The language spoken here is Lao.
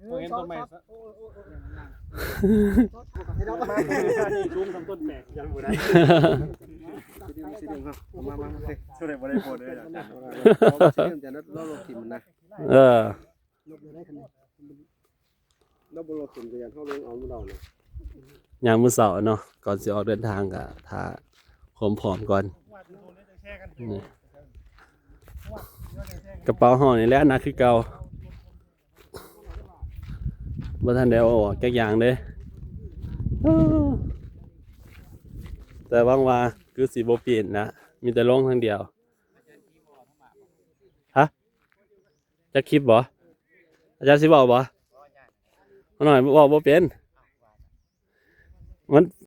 ບໍ່ເຫັນຕົ້ນໄມ້ຊະ ມາ ສູງສ່ຳຕົ້ນແປກ ຍັງບໍ່ໄດ້ ຊິດຶງ ຊິດຶງເຮົາ ມາ ມາ ມາ ເອີຍ ເທົ່າໃດບໍ່ໄດ້ໂພດເດີອາຈານ ຊິດຶງ ຈະລົດລົງຖິ້ມນະ ເອີ ລົດໄດ້ຄັນນີ້ ລາວບໍ່ລົດເປັນກະຢ້ານເຮົາລົງເອົາມື້ເຊົ້າເນາະ ຍາມມື້ເຊົ້າເນາະ ກ່ອນຊິອອກເດີນທາງກະຖ້າຄວາມພ້ອມກ່ອນ ນີ້ ກະເປົາເຮົານີ້ແຫຼະໜັກຄືເກົ່າ ບໍ່ທັນໄດ້ເອົາອອກຈັກຢ່າງເດ້ ແຕ່ຫວັງວ່າຄືຊິບໍ່ປີ້ນນະ ມີແຕ່ລົງທາງດຽວ ຮະ? ຈັກຄລິບບໍ່? ອາຈານຊິເວົ້າບໍ່? ນ້ອຍເວົ້າບໍ່ເປັນ ມັນ